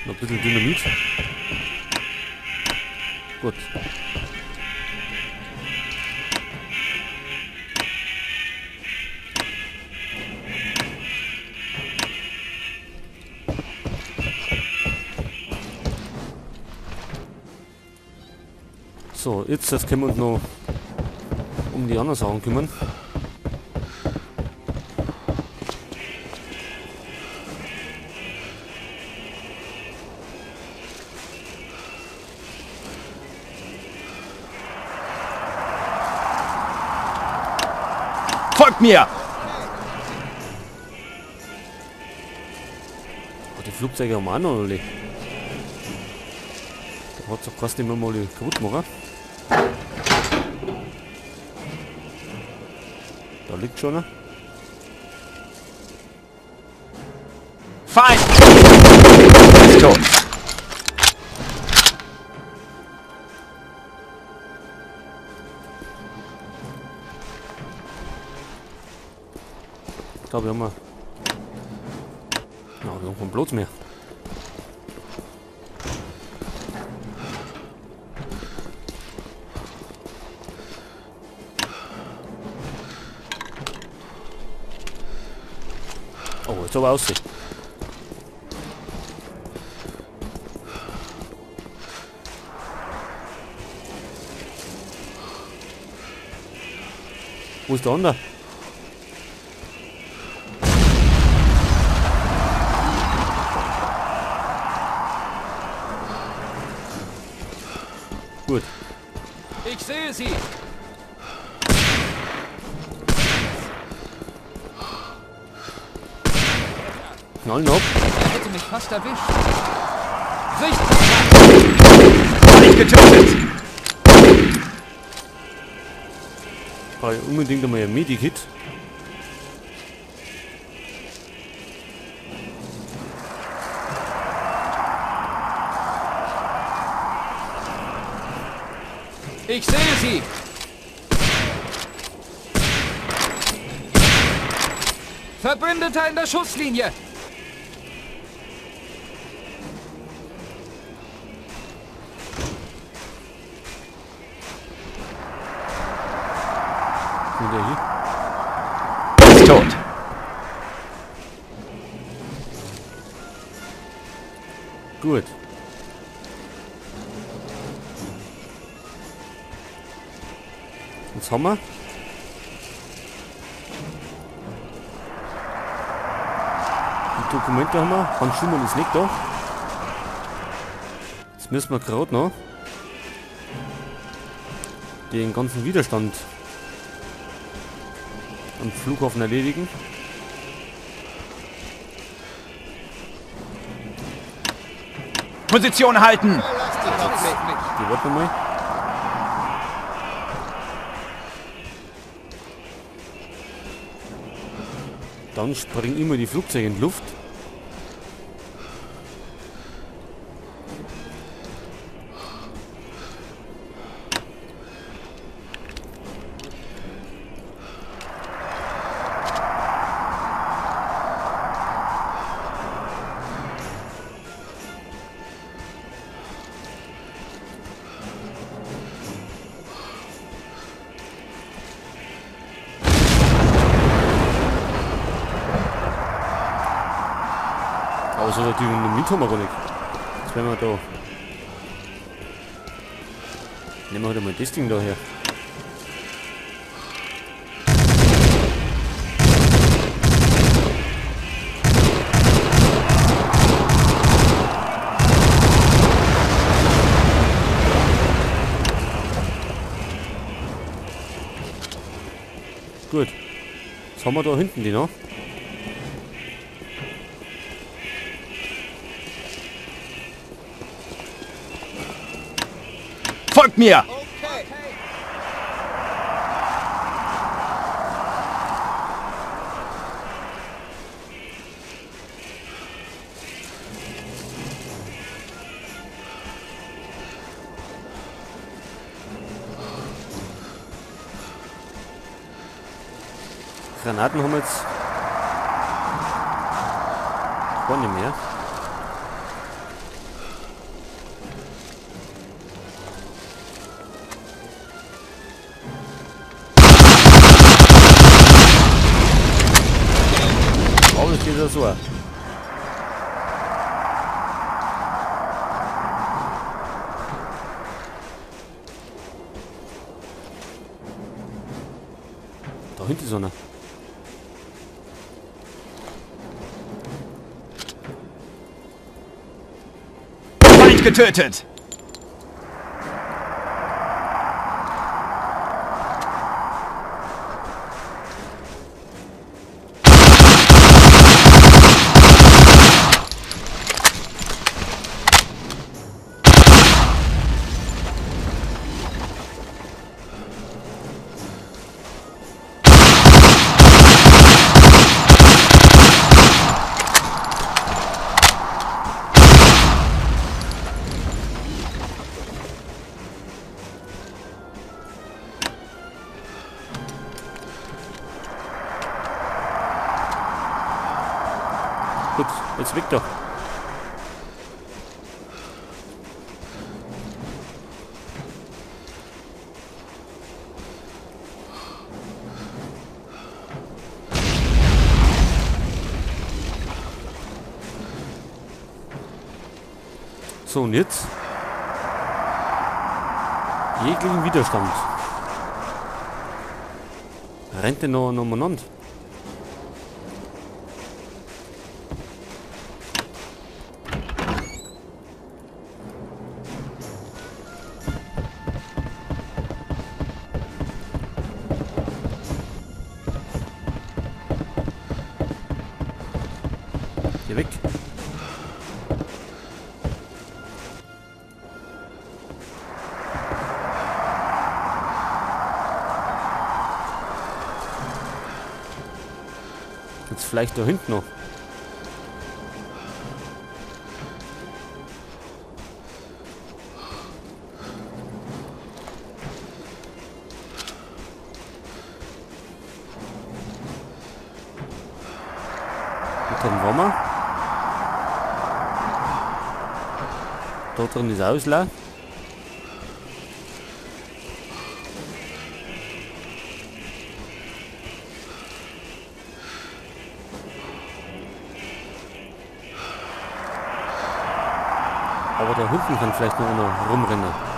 Noch ein bisschen Dynamit. Gut. So, jetzt können wir uns noch um die anderen Sachen kümmern. Folgt mir! Oh, die Flugzeuge haben wir auch noch, oder? Da hat's doch fast immer mal kaputt gemacht. Da liegt schon einer. Feind! Ist tot. Ich glaube, wir haben ja, wir haben keinen Platz mehr. Oh, jetzt aber aussehen. Wo ist der andere? Gut. Ich sehe sie. Knallen ab. Er hätte mich fast erwischt. Sicht! Nicht getötet! Ich brauche unbedingt einmal ein Medikit. Ich sehe sie! Verbündeter in der Schusslinie! Der hier? Ist tot. Gut. Jetzt haben wir. Die Dokumente haben wir. Hans Schumann ist nicht da. Jetzt müssen wir gerade noch den ganzen Widerstand am Flughafen erledigen. Position halten! Die warten mal. Dann springen immer die Flugzeuge in die Luft. Aber so Dynamit haben wir gar nicht. Jetzt werden wir da. Nehmen wir halt einmal das Ding da her. Gut. Was haben wir da hinten die noch? Folgt mir! Okay. Granaten haben wir jetzt gar nicht mehr. wieder so. Da hinten ist einer. Feind getötet! Gut, jetzt weg da. So, und jetzt? Jeglichen Widerstand. Rennt denn noch umeinander? Geh weg. Jetzt vielleicht da hinten noch. Da drin waren wir. Da drin ist alles leer. Aber da hinten kann vielleicht noch einer rumrennen.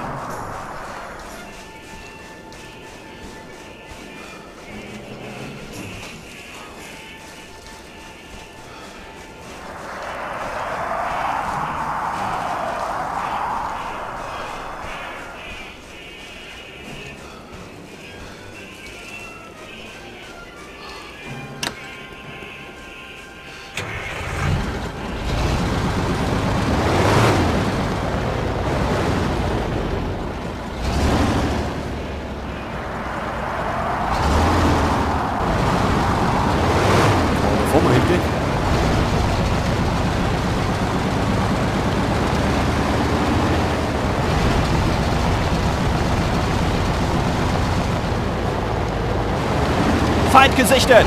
Feind gesichtet!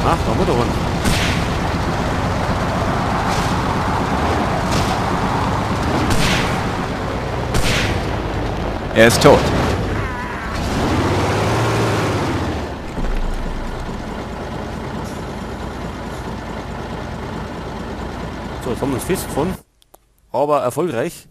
Ach, da haben wir doch einen. Er ist tot. So, jetzt haben wir uns festgefahren. Aber erfolgreich.